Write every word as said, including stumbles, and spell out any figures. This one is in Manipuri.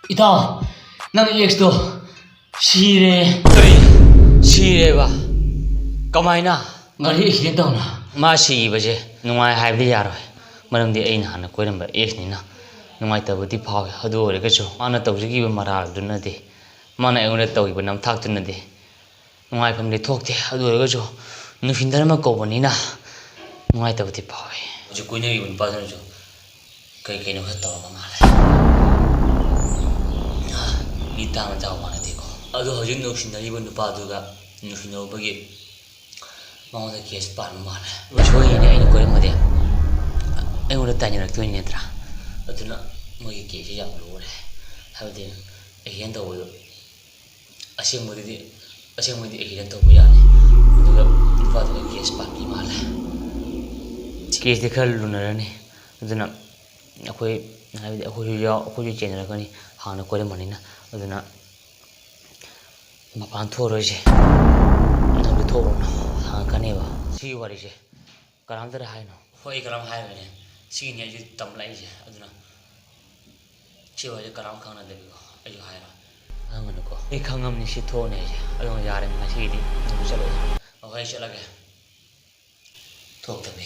ꯏꯇꯥꯎ, ꯅꯪ ꯑꯦꯛꯁꯇꯣ ꯁꯤꯔꯦ꯫ ꯀꯔꯤ? ꯁꯤꯔꯦꯕ? ꯀꯃꯥꯏꯅ? ꯒꯥꯔꯤ ꯑꯦꯛꯁꯤꯗꯦꯟ ꯇꯧꯅ꯫ ꯃꯥ ꯁꯤꯕꯁꯦ ꯅꯨꯡꯉꯥꯏ ꯍꯥꯏꯕꯗꯤ ꯌꯥꯔꯣꯏ, ꯃꯔꯝꯗꯤ ꯑꯩꯅ ꯍꯥꯟꯅ ꯀꯣꯏꯔꯝꯕ ꯑꯦꯛꯁꯅꯤꯅ꯫ ꯅꯨꯡꯉꯥꯏꯇꯕꯗꯤ ꯐꯥꯎꯋꯤ, ꯑꯗꯨ ꯑꯣꯏꯔꯒꯁꯨ ꯃꯥꯅ ꯇꯧꯖꯈꯤꯕ ꯃꯔꯥꯜꯗꯨꯅꯗꯤ, ꯃꯥꯅ ꯑꯩꯉꯣꯟꯗ ꯇꯧꯈꯤꯕ ꯅꯝꯊꯥꯛꯇꯨꯅꯗꯤ ꯅꯨꯡꯉꯥꯏꯐꯝꯗꯤ ꯊꯣꯛꯇꯦ꯫ ꯑꯗꯨ ꯑꯣꯏꯔꯒꯁꯨ ꯅꯨꯡꯁꯤꯅꯔꯝꯕ ꯀꯧꯕꯅꯤꯅ ꯅꯨꯡꯉꯥꯏꯇꯕꯗꯤ ꯐꯥꯎꯋꯤ꯫ ꯍꯧꯖꯤꯛ ꯀꯣꯏꯅꯔꯤꯕ ꯅꯨꯄꯥꯗꯨꯅꯁꯨ ꯀꯩ ꯀꯩꯅꯣ ꯈꯔ ꯇꯧꯔꯝꯕ ꯃꯥꯜꯂꯦ꯫ ꯃꯤ ꯇꯥꯡꯅ ꯆꯥꯕ ꯃꯥꯟꯅꯗꯦꯀꯣ꯫ ꯑꯗꯣ ꯍꯧꯖꯤꯛ ꯅꯨꯡꯁꯤꯅꯔꯤꯕ ꯅꯨꯄꯥꯗꯨꯒ ꯅꯨꯡꯁꯤꯅꯔꯨꯕꯒꯤ ꯃꯉꯣꯟꯗ ꯀꯦꯁ ꯄꯥꯟꯕ ꯃꯥꯜꯂꯦ꯫ ꯁꯣꯏꯅꯦ, ꯑꯩꯅ ꯀꯣꯏꯔꯝꯃꯗꯤ ꯑꯩꯉꯣꯟꯗ ꯇꯥꯏꯅꯔꯛꯇꯣꯏꯅꯤ ꯅꯠꯇ꯭ꯔꯥ? ꯑꯗꯨꯅ ꯃꯣꯏꯒꯤ ꯀꯦꯁꯁꯤ ꯌꯥꯝ ꯂꯨꯔꯦ꯫ ꯍꯥꯏꯕꯗꯤ ꯑꯦꯛꯁꯤꯗꯦꯟ ꯇꯧꯕꯗꯣ ꯑꯁꯦꯡꯕꯗꯨꯗꯤ, ꯑꯁꯦꯡꯕꯗꯤ ꯑꯦꯛꯁꯤꯗꯦꯟ ꯇꯧꯕ ꯌꯥꯅꯤ꯫ ꯑꯗꯨꯒ ꯅꯨꯄꯥꯗꯨꯒ ꯀꯦꯁ ꯄꯥꯟꯕꯤ ꯃꯥꯜꯂꯦ꯫ ꯀꯦꯁꯇꯤ ꯈꯔ ꯂꯨꯅꯔꯅꯤ꯫ ꯑꯗꯨꯅ ꯑꯩꯈꯣꯏ, ꯍꯥꯏꯕꯗꯤ ꯑꯩꯈꯣꯏꯁꯨ ꯌꯥꯎ-, ꯑꯩꯈꯣꯏꯁꯨ ꯆꯦꯟꯅꯔꯛꯀꯅꯤ꯫ ꯍꯥꯟꯅ ꯀꯣꯏꯔꯝꯕꯅꯤꯅ꯫ ꯑꯗꯨꯅ ꯃꯄꯥꯟ ꯊꯣꯛꯑꯔꯣꯏꯁꯦ꯫ ꯅꯪꯁꯨ ꯊꯣꯛꯎꯔꯅꯨ, ꯍꯪꯉꯛꯀꯅꯦꯕ꯫ ꯁꯤꯒꯤ ꯋꯥꯔꯤꯁꯦ ꯀꯅꯥꯝꯇꯗ ꯍꯥꯏꯅꯣ꯫ ꯍꯣꯏ, ꯑꯩ ꯀꯅꯥꯝ ꯍꯥꯏꯔꯣꯏꯅꯦ꯫ ꯁꯤꯒꯤꯅꯤ ꯑꯩꯁꯨ ꯇꯝꯂꯛꯏꯁꯦ꯫ ꯑꯗꯨꯅ ꯁꯤ ꯋꯥꯔꯤꯁꯦ ꯀꯅꯥꯝ ꯈꯪꯅꯗꯕꯤꯀꯣ, ꯑꯩꯁꯨ ꯍꯥꯏꯔꯣꯏ꯫ ꯈꯪꯉꯅꯨꯀꯣ꯫ ꯑꯩ ꯈꯪꯉꯝꯅꯤ ꯁꯤ ꯊꯣꯛꯑꯅꯤ ꯍꯥꯏꯁꯦ꯫ ꯑꯗꯨꯅ ꯌꯥꯔꯦ, ꯉꯁꯤꯒꯤꯗꯤ ꯅꯪꯁꯨ ꯆꯠꯂꯣ꯫ ꯑꯍꯣꯏ, ꯑꯩ ꯆꯠꯂꯒꯦ꯫ ꯊꯣꯛꯇꯕꯤ꯫